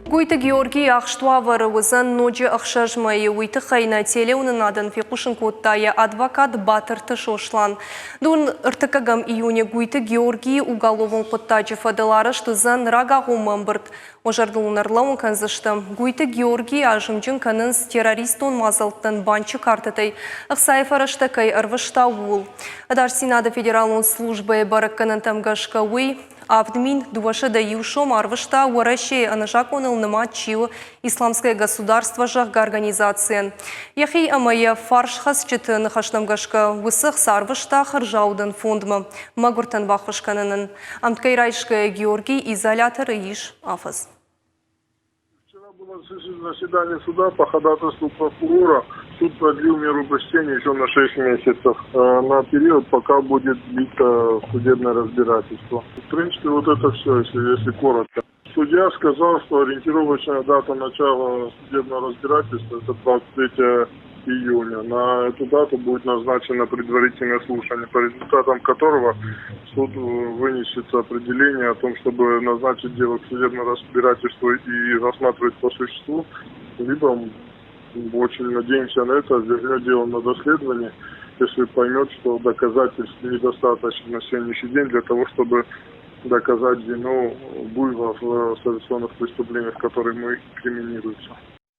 Гуйты Георгий ахст уавӕры уыдзӕн ноджы 6 мӕйы. Уый тыххӕй нӕ телеуынынадӕн фехъусын кодта йӕ адвокат Батырты Сослан. Дун ӕртыккӕгӕм июны Гуйты Георгийы уголовон хъуыддаджы фӕдыл арӕзт уыдзӕн рагагъоммӕ ӕмбырд. Уӕ зӕрдыл уын ӕрлӕууын кӕндзыстӕм, Гуйты Георгийы азымджын кӕнынц террористон мадзӕлттӕн банчы картӕтӕй ӕхцайы фӕрӕзтӕ кӕй ӕрвыста, ууыл. Ӕдасдзинады федералон службӕйы бӕрӕггӕнӕнтӕм гӕсгӕ уый 7201 сом арвыста Уӕрӕсейы ӕнӕзакъоныл нымад чи у, Исламское государство, зӕгъгӕ, организацийӕн. Йӕхи ӕмӕ йӕ фарсхӕцджыты ныхӕстӕм гӕсгӕ, уыцы ӕхца арвыста хӕрзаудӕн фондмӕ мӕгуыртӕн баххуыс кӕнынӕн. Ӕмткӕй райсгӕйӕ Георгий изоляторы ис афӕдз. Вчера было заседание суда по ходатайству прокурора. Суд продлил меру пресечения еще на 6 месяцев, на период, пока будет длиться судебное разбирательство. В принципе, вот это все, если коротко. Судья сказал, что ориентировочная дата начала судебного разбирательства – это 23 июня. На эту дату будет назначено предварительное слушание, по результатам которого суд вынесет определение о том, чтобы назначить дело к судебному разбирательству и рассматривать по существу, либо, очень надеемся на это, вернет дело на доследование, если поймет, что доказательств недостаточно на сегодняшний день для того, чтобы доказать вину Буева в совершенных преступлениях, которые ему инкриминируются.